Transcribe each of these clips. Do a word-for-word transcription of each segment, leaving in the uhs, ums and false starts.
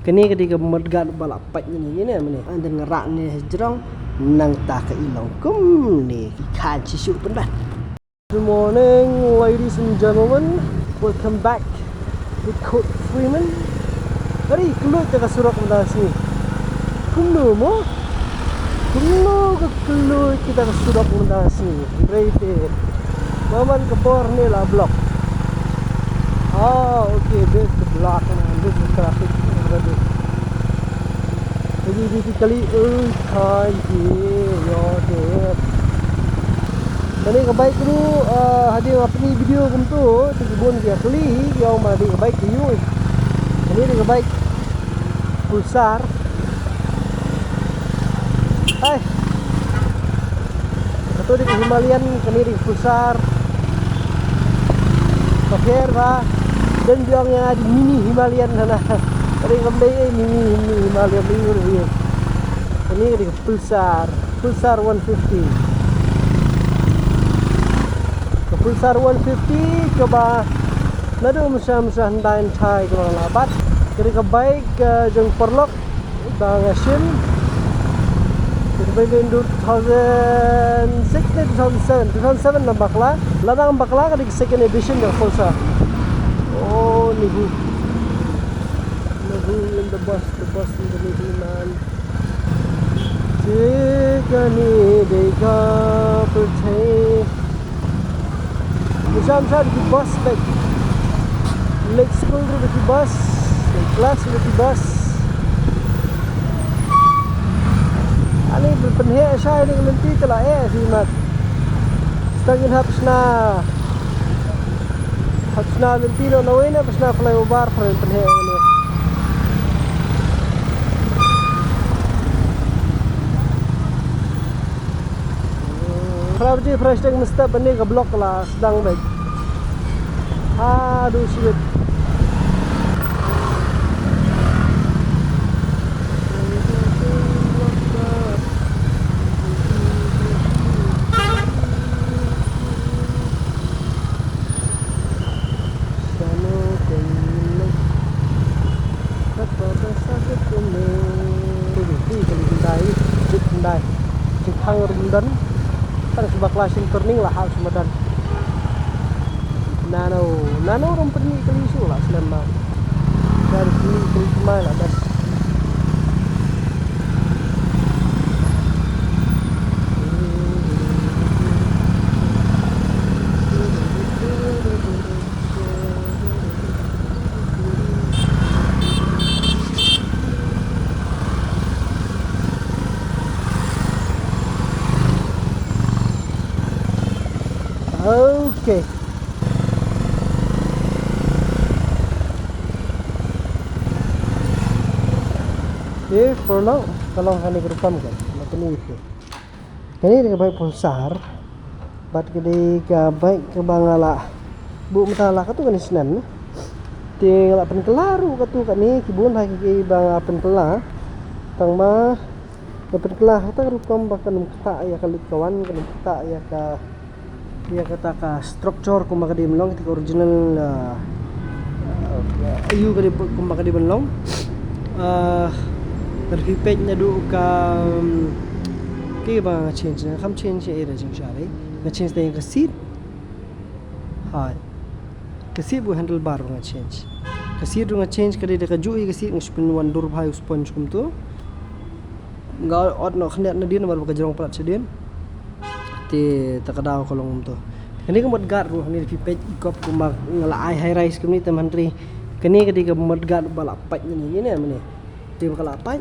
Kane ka dei ka mudguard ba la pait ne ne ne. Ynda nga rah ne ha jrong, nangta ka i long kumne, ki khan shisha pynban. Good morning, ladies and gentlemen. Welcome back to Court Freeman. Ari, kylluid ka surok mynta sngi. Kumno mo? Kumno ka kylluid kita ka surok mynta sngi? Hynrei te, man ka por ne la block. Ah, okay, this is the block and this is the traffic already. Jadi, basically, oh, kai ye, yo, de. Kane ka bike ruh, ah, hadien ba pyni video kumto, te ki bun ki ïa kylli, ki ong ba dei ka bike ka ïu. Kane dei ka bike Pulsar. Hai. Kato dei ka Himalayan, kane dei ka Pulsar. Ka pher ba. Don ba ong ïa nga dei mini Himalayan hana. Kane kam dei, eh, mini, mini Himalayan ni ruh ye. Kane dei ka Pulsar. Pulsar one fifty. Ka Pulsar one fifty kaba naduh mynshwa mynshwa hyndai hyndai kaba nga la bat. Kane ka bike, eh, jong paralok ba nga shim. Kane ka bike naduh two thousand six ne two thousand seven. Two thousand seven la bakla. La dang bakla ka dei ka second edition jong Pulsar. Oh, Nihu. Nihu in the bus, the bus in the Nihu, man. Te kane dei ka pyrthei. Mynshwa mynshwa da ki bus beit. Leit skul ruh da ki bus, leit klas ruh da ki bus. Ani pynheh shai dei ka lynti te la eh hi mat. Stang in hap shna. Hap shna lynti noh na wei na, hap shna flyover, pynheh ne. Phra baje phra shiteng mynstep ba ne ka block la sdang beit. Haduh shibit. Jingkhang ruh ym don. Tang shu bakla sha turning la hap sha madan. Nano, nano ruh ym pynmih kali shuh la slem ma. Ka ruh pynmih kali kumne la best. Okay. Te paralok, ka long hangne ka rukom ka, na kane te. Kane dei ka bike Pulsar. Bad ka dei ka bike kaba nga la buh mynta la katto katne snem ne. Te nga la pynkylla ruh katto katne, ki bun bha kiei kiei ba nga pynkylla. Tang ba nga pynkylla ha kata ka rukom ba kan ym ktah ïa ka leit ka wan, kan ym ktah ïa ka, ïa kata ka structure kumba ka dei ban long, kata ka original, ah, ah, aïu ka dei kumba ka dei ban long. Ah, lada phi peit naduh ka, um, kaei ba nga change, nga kham change ïa ei re jingshisha re. Nga change tang ïa ka seat. Hai. Ka seat bad u handlebar ba nga change. Ka seat ruh nga change, ka dei da kajuh hi ka seat, nga shu pynwan dur bha ïa u sponge kumto. Nga ot noh khyndiat nadien namar ba ka jrong palat shadien. Te ta ka daw ka long kumto. Kane ka mudguard ruh hangne phi peit i kop kumba nga la ai high rise kumne te, hynrei kane ka dei ka mudguard ba la pait ne ne ne. Te ba ka la pait,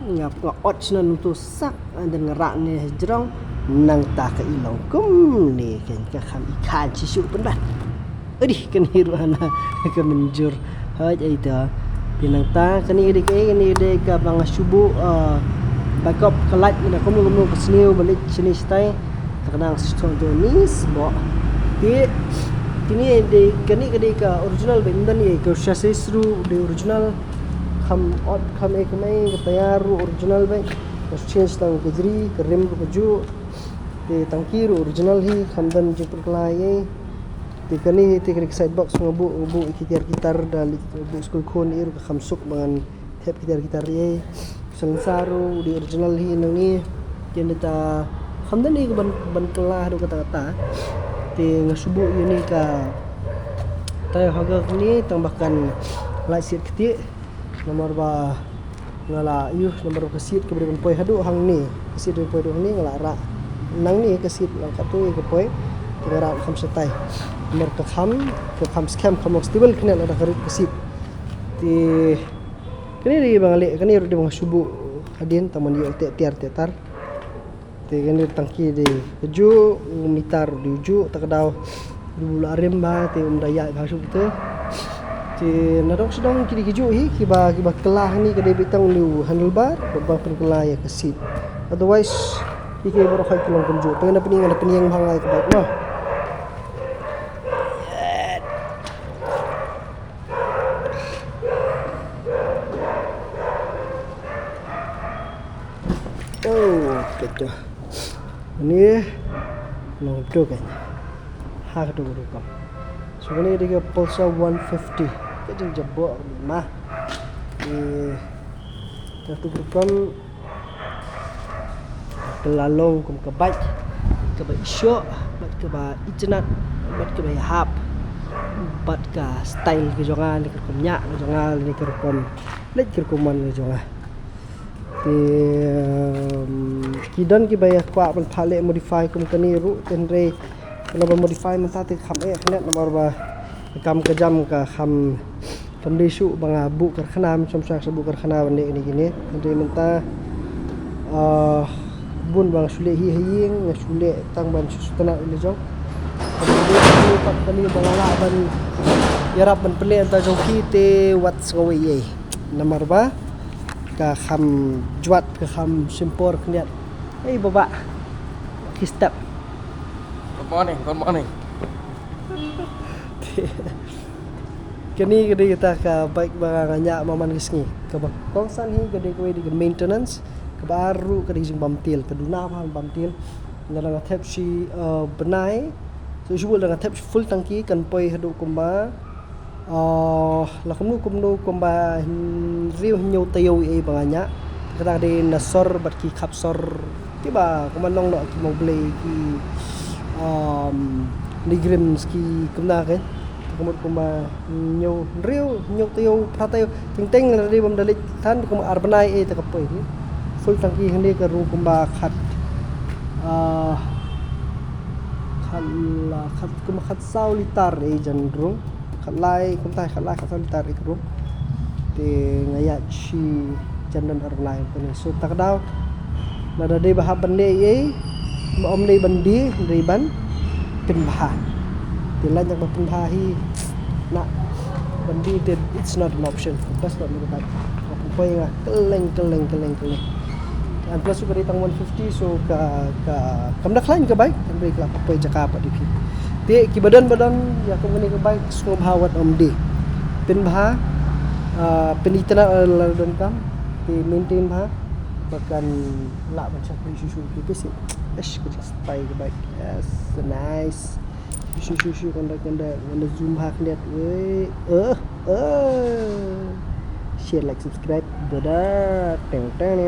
nga, nga ot shna nangto sak, and then nga rah ne ha jrong, nangta ka i long kumne, ka, ka kham i khan shisha pynban. Adi, kane ruh hana ka mynjur. Hooid, ai ta. Te nangta kane ka dei kaei, kane ka dei kaba nga shu buh, ah, backup ka light, na kumno kumno ka sniew ba leit shane shatai. Te ka nang shisha to ni sboh. Te kane dei, kane ka dei ka original ba ym don ei, ka chassis ruh dei original. Kham ot kham ei kham ei, ka tyre ruh original beit. Ka change tang ka jri, ka rim ruh kajuh. Te tangki ruh original hi, kham don jingpynkylla ei. Te kane hi te ka dei ka side box nga buh, nga buh ïa ki tiar ki tar da leit buh skul khun ei ruh ka kham suk ba ngan Thep kitar kitar ïa. Silencer ruh u dei original hi nangne. Te nda ta kham don ei ka ban, ban kylla haduh katta katta. Te nga shu buh ïa une ka tyre hugger kane tang ba kan lait siat ktieh. Namar ba nga la use, namar ba ka seat kaba dei ban poi haduh hangne, ka seat dei ban poi haduh hangne, nga la rah nangne ka seat lang katto ïa ka poi. Te nga rah kham shatai. Namar ka kham, ka kham skhem, kham long stable kane lada ka rit ka seat. Te kane dei ba nga leh, kane ruh dei ba nga shu buh hadien tang ban ïoh teh tiar teh tar. Te kane tang ki dei kajuh, u meter dei ujuh, ta ka daw dei u la rim ba te um da ïaid ba shu te. Te na dong sdong ki dei kajuh hi, kiba, kiba kylla hangne ka dei beit tang u handlebar bad ba pynkylla ïa ka seat. Otherwise ki, ki baroh hi ki long kumjuh. Te na pynïeng, na pynïeng bha nga ïa ka bike mo. Oh, kato. Ni long to kan. Ha kato kato kam. So kane dei ka Pulsar one fifty. Ka jingjabok ma. Eh, kato kato kam. Ka la long kum ka bike kaba ishoh, bad kaba itynnad, bad kaba ïahap, bad ka style ka jong nga, ne ka rukom ñiah ka jong nga, ne ka rukom leit, ka rukom wan ka jong nga. Te, um, ki don kiba ïa kwah ban phah leh modify kum kane ruh, te hynrei lada ba modify mynta te kham eh khyndiat namar ba ka kam ka jam ka kham, kam dei shuh ba nga buh karkhana, mynshwa mynshwa sa buh karkhana ban leh kine kine. Hynrei mynta, ah, bun ba nga shu leh hi ha ïing, nga shu leh tang ban shu sngewtynnat ïa la jong. Hynrei kane pat kane ba nga lah ban ïarap ban pynleh hangta jong ki te wat sngew ei ei. Namar ba ka kham jwat, ka kham shim por khyndiat. Ei baba. Ki step. Good morning, good morning. Kane ka dei kata ka bike ba nga ñiah man man ka sngi. Kaba kongsan hi ka dei kawei dei ka maintenance, kaba ar ruh ka dei ka jingbam tiel, ka duna bha bam tiel. Lada nga thep shi, uh, bnai, so shu bul lada nga thep shi full tangki kan poi haduh kumba, uh, la kumno kumno kumba hynriew hynñiew taïew ei ba nga ñiah. Kata ka dei na sor bad ki khap sor kiba kumba nong noh ki Mawblei ki, um, Nigrims ki kumta kein. Ka mut kumba hynñiew hynriew, hynñiew taïew, phra taïew. Teng teng lada dei bym da leit than kumba ar bnai ei te ka poi hi. Full tangki hangne ka rung kumba khat, ah, khat la, khat kumba khat saw litar ei jan rung. Khat lai kumta, khat lai khat saw litar ei ka rung. Te nga ïaid shi jan don ar bnai kane. So ta ka daw lada dei ba hap ban leh ei, ma ym dei ban die, dei ban pynbha. Te lait na ba pynbha hi na ban die te, it's not an option. Best not, ka bike ka pynpoi nga kylleng kylleng kylleng kylleng. And plus ka dei tang one fifty, so ka, ka kam da khlaiñ ka bike, hynrei ka la pynpoi jaka pat ïa phi. Te kiba don ba don ïa kum kane ka bike, sngewbha wat ym die. Pynbha, ah, pynitynnad lada don kam, te maintain bha ba kan lah ban shakri shuh shuh. Ki pisi. Eish, ka jingstyle ka bike. Yes, nice. Shu shu shu, kan da, kan da, kan da zoom ha khyndiat. Wei. Eh, eh. Share, like, subscribe. Dadah. Teng teng.